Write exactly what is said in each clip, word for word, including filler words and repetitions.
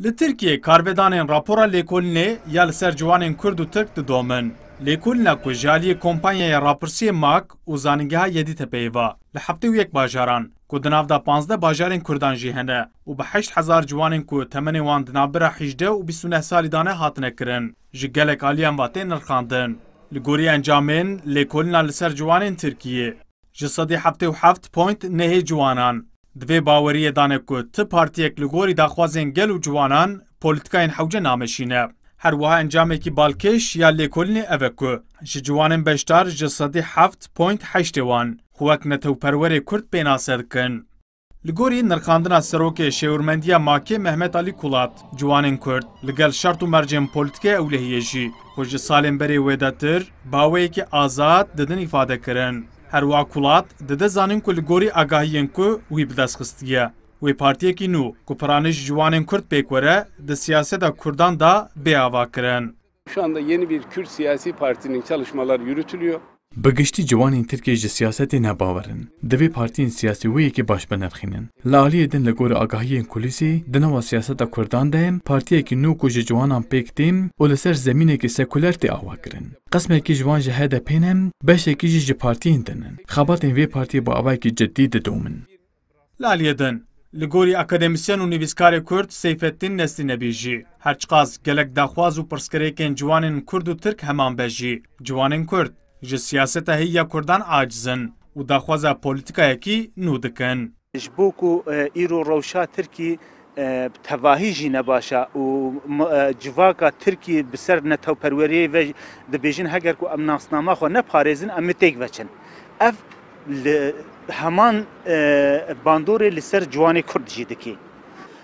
Li Tirkiyê karvedanên rapora lêkolînê ya li ser ciwanên Kurd û Tirk didomin. Lêkolîna ku ji aliyê kompanyaya rapirsiyê mak û zanîngeha Yedîtepeyê ve li heftê û yek bajaran ku di nav de panzdeh bajarên Kurdan jî hene û bi heşt hezar ciwanên ku temenê wan di navbera hejdeh û bîst û neh salî de ne hatine kirin, ji gelek aliyan ve tên nirxandin. Li gorî encamên lêkolîna li ser ciwanên Tirkiyê, ji sedî heftê û heft point nehê ciwanan di vê baweriyê de ne ku ti partiyek li gorî daxwazên gel û ciwanan polîtikayên hewce nameşîne. Her wiha encamekî balkêş ya lêkolînê ev e ku ji ciwanên beşdar ji sedî heft point heştê wan xwe wek netewperwerê Kurd pênase dikin. Li gorî nirxandina serokê Şêwirmendiya makê Mehmet Alî Kulat, ciwanên Kurd li gel şert û mercên polîtîkê ewlehiyê jî xwe ji salên berê wêdetir bi awayekî azad didin îfade kirin. Her wiha Kulat dide zanîn ku li gorî agahiyên ku wî bi dest xistiye, wê partiyekî nû ku piranî ji ciwanên Kurd pêk were, di siyaseta Kurdan de bê ava kirin. Şu anda yeni bir Kürt siyasi partinin çalışmaları yürütülüyor. Bi giştî ciwanên Tirkiyê ji siyasetê ne bawer in. Divê partiyên siyasî wê yekê baş binirxînin. Li aliyê din li gorî agahiyên kulîsî, di nava siyaseta Kurdan de partiyekî nû ku ji ciwanan pêk tên û li ser zemînekî sekuler tê ava kirin. Qismekî ji wan ji H D P ne, beşekî jî ji partiyên din in. Xebatên vê partiyê bi awayekî cidî didomin. Li aliyê din, li gorî akademîsyen û nivîskarê Kurd Seyfeddîn Neslînebî jî, her çiqas gelek daxwaz û pirsgirêkên ciwanên Kurd û Tirk heman be jî, ciwanên Kurd ji siyaseta heyî ya Kurdan aciz in û daxwaza polîtîkayekî nû dikin. Ji bo ku, e, îro rewşa Tirkî, e, bi tevahî jî ne baş e û m-, e, civaka Tirkî bi ser netewperweriyê ve dibêjin, heger ku em nasnama xwe neparêzin, em ê têk veçin. Ev li heman, e, bandorê li ser ciwanê Kurd jî dikî.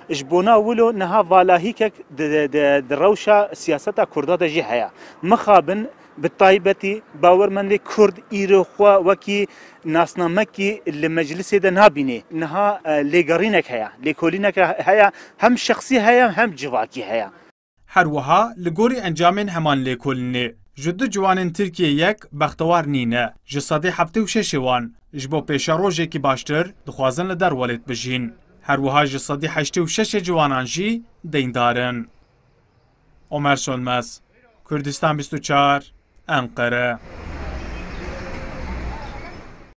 Ji bona wilo niha valahîkek di, di, di, di rewşa siyaseta Kurda de jî heye. Mixabin bi taybetî bawermendê Kurd îro xwe wekî nasnamekî li meclisê de nabînê. Niha, e, lêgerînek heye, lêkolînek heye, hem şexsî heye, hem civakî heye. Her wiha li gorî encamên heman lêkolînê, ji du ciwanên Tirkiyê yek bextewar nîne. Ji sedî heftê û şeşê wan ji bo pêşerojekî baştir dixwazin li derwelêt bijîn. Her wiha ji sedî heştê û şeşê ciwanan jî deyndar in. Omer Sönmez, Kurdistan bîst û çar, Enqere.